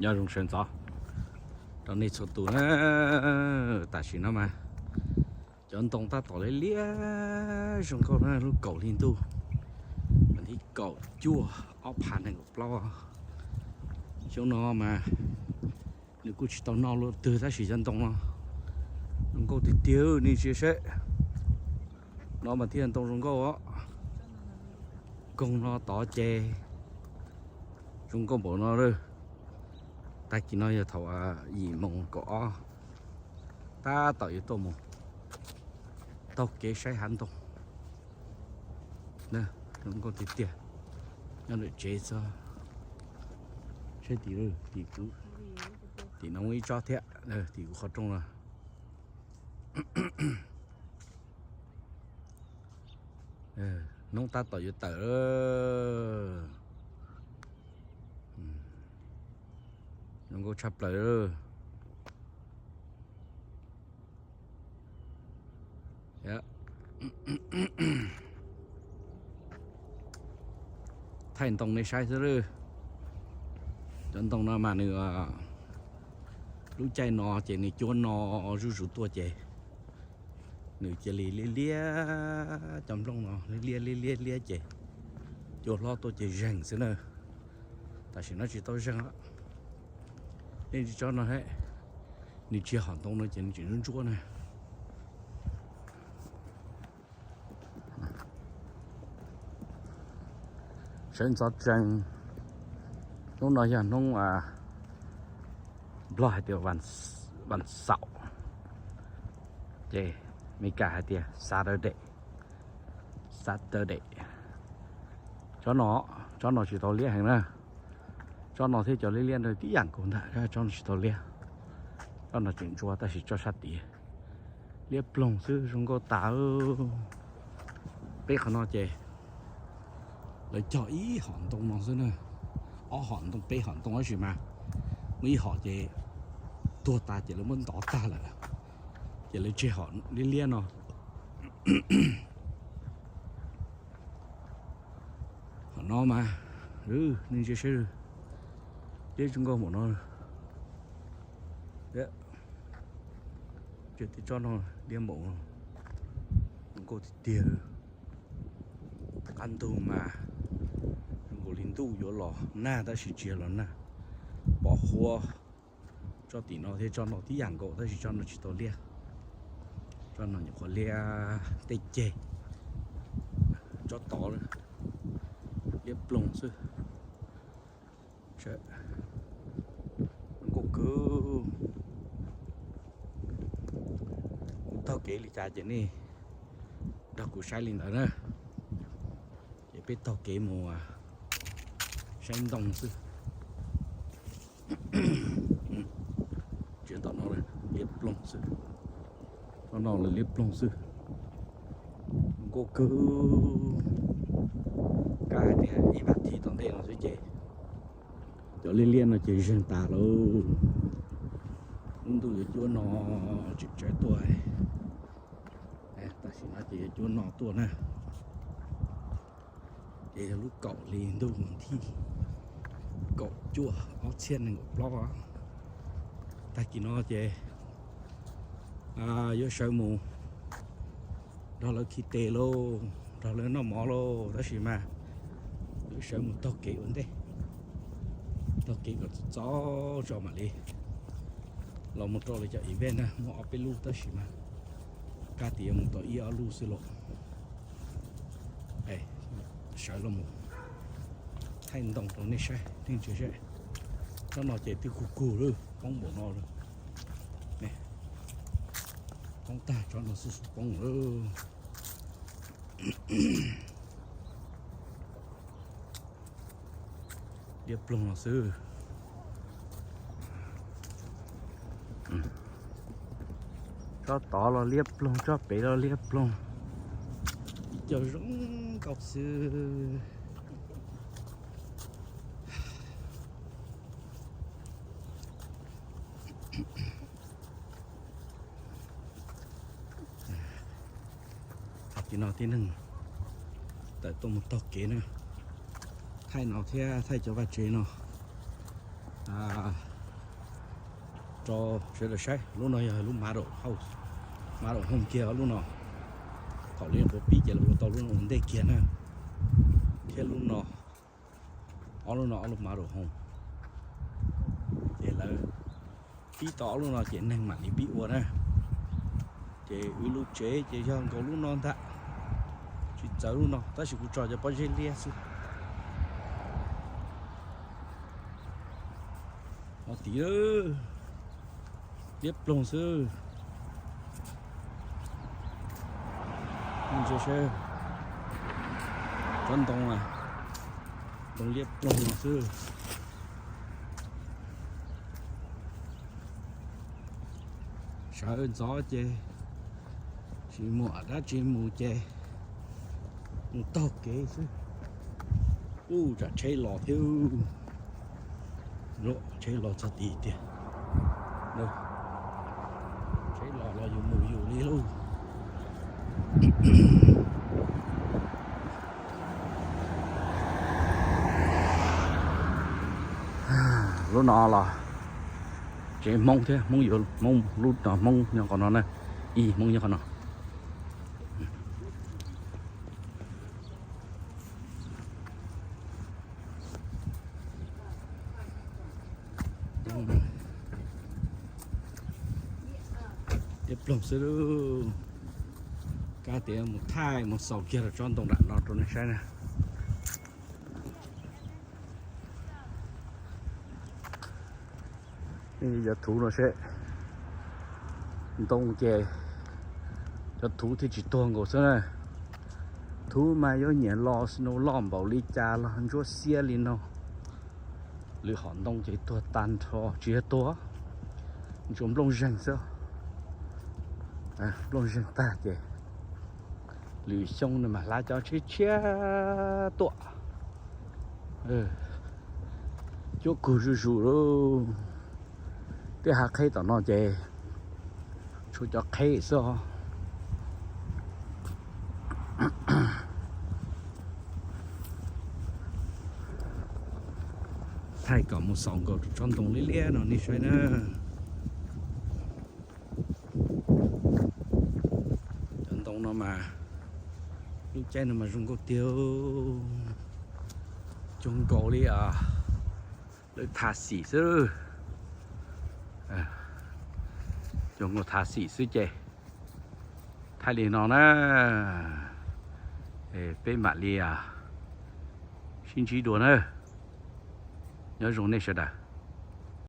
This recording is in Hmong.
Nyob zoo sawv ntxov rau nej txhua tus na. Tam sim no mas cov ntoo tab tom liab liab zoo nkauj na, lub kaum hli ntuj vas thib kaum cuaj ob phav nees nkaum plaub. Xyoo no mas nws kuj tsis tau noj luaj twg tab sis cov ntoo no zoo nkauj tiag tiag, nej ntsia seb. No mas thiaj ntoo zoo nkauj os. Koog no tod ces zoo nkauj npaum no lawm. Tag kis no yog thaum yim moos kaum ob, tab tom yuav tuaj mus taug kev saib hav ntoo. Zoo nkauj tiag tiag. Nyob ntawm tsev txog saib tim, tim kuv, tim no muaj ib tsob thiab, tim kuv qhov rooj no. Hnub tab tom yuav tawm. Zoo nkauj tshaj plaws. Thaij ntoo nej saib xwb lawm. Cov ntoo no mas nws, lub caij no ces nws cuab no zuj zus tuaj ces nws cia li liab liab, cov nplooj no liab liab liab liab liab ces cua hlob tuaj ces zeeg xwb na. Tam sim no tsis tau zeeg. Yeej tsis tsob no, nws tsis hom ntoo no ces nws tseem ntsuab ntsuab na. Sawv ntxov tsees, hnub no yog hnub, Nplog hais tias vas xaum, ces Meskas hais tias Saturday, Saturday. Tsob no, tsob no tsis tau liab heev na. Tsob no thiab cov liab liab ntawd tib yam nkaus ntag, tsob no tsis tau liab. Tsob no tseem ntsuab tab sis tsob sab tid liab ploog xwb, zoo nkauj tas. Peb qhov no ces lawv cog ib hom ntoo no xwb na, ob hom ntoo peb hom ntoo tab sis mas muaj ib hom ces tuag tas ces lawv muab ntov tag lawm, ces lawv tseg hom liab liab no. Hom no mas, nej ntsia seb, liab zoo nkauj npaum no. Tsob no liab npaum no, zoo nkauj tiag tiag. Qab ntug mas zoo nkaus li ntuj yuav los nag tab sis tsis yog los nag, pom huab. Tsob tim no thiab tsob no tib yam nkaus tab sis tsob no tsis tau liab. Tsob no nyuam qhuav liab tej ceg, tsob tod liab ploog xwb. Zoo nkauj kawg. Kuv taug kev li cas ces nej nrog kuv saib li ntawd na. Ces peb taug kev mus saib ntoo xwb. Tsis tom no liab ploog xwb, tsob no liab ploog xwb. Zoo nkauj kawg. Kab hais tias ib vas thiv tom ntej no xwb ces cov liab liab no ces zeeg tas lawm. Lub ntuj yuav cuab no tseem tsawv tuaj. Tam sim no ces yuav cuab no tuaj na. Ces yog lub kaum hli ntuj vas thib kaum cuaj ob txhiab nees nkaum plaub. Tag kis no ces yuav sawv mus nrog lawv khi tes lauj, nrog lawv noj mov lauj, tab sis mas yuav sawv mus taug kev ua ntej, taug kev kom txog txog tso mam li los mus rau lawv cov event na, muaj ob peb lub tab sis mas kab tias yuav mus tau ib ob lub xwb lauj. Sawv los mus thaij ntoo rau nej saib, nej ntsia saib. Tsob no ces twb kug kug lawm, poob npaum no lawm. Poob tag, tsob no xub xub poob lawm. Liab ploog no xwb. Tsob tod los liab ploog, tsob pem los liab ploog. Ib co zoo nkauj xwb. Tam sim no tib neeg tawm tuaj mus taug kev na, thaij no thiab thaij cov vaj tsev no. Rau sawv daws saib, lub no yog lub model house, model home kiag lub no. Thaum lawv yuav pib ces lawv ua tau lub no ua ntej kiag na, thiab lub no, ob lub no ob lub model home. Ces lawv pib tau ob lub no ces neeg mam li pib ua na. Ces wb lub tsev ces yog nkaus lub no ntag, tsis txawv lub no tab sis kuv tso cov pob zeb liab xwb. Ho tid, liab ploog xwb. Ntsia seb, tsob ntoo, ntoo liab ploog no xwb. Sawv ntxov ces tsis muaj dab tsi mus ces mus taug kev xwb. Ub, tsam tsheb los thiab, tsheb los txog tid tiag. Tsheb los los yus mus yus li lauj. Lub no los tsev Hmoob thiab, Hmoob yuav, Hmoob lub no, Hmoob nyob qhov no na, ib Hmoob nyob qhov no. Liab ploog xwb lauj. Kab tias mus thaij mus xaus kiag rau tsob ntoo nram no rau nej saib na. Cov thuv no seb, ntoo ces cov thuv thiaj tsis tuag nkaus xwb na. Thuv mas yuav nyiam los snow loj npaum li cas los ntsuab xiab li no, lwm hom ntoo ces tuag tag nrho, tsis yog tuag, ntsuas nplooj zeeg xwb. Nplooj zeeg tag ces lwm xyoo no mas hla cov tshiab tshiab tuaj, cuab kug zuj zus lauj. Tej hav qheb tom no ces tshuav cov qheb xwb os. Thaij kom mus xaus nkaus rau tsob ntoo liab liab no nej saib na. Cov ntoo no mas, lub caij no mas zoo nkauj tiag, zoo nkaus li lawv tha xim xwb. Zoo nkaus tha xim xwb ces thaij li no na. Peb mam li sib ntsib dua na. Nyob zoo nej sawv daws.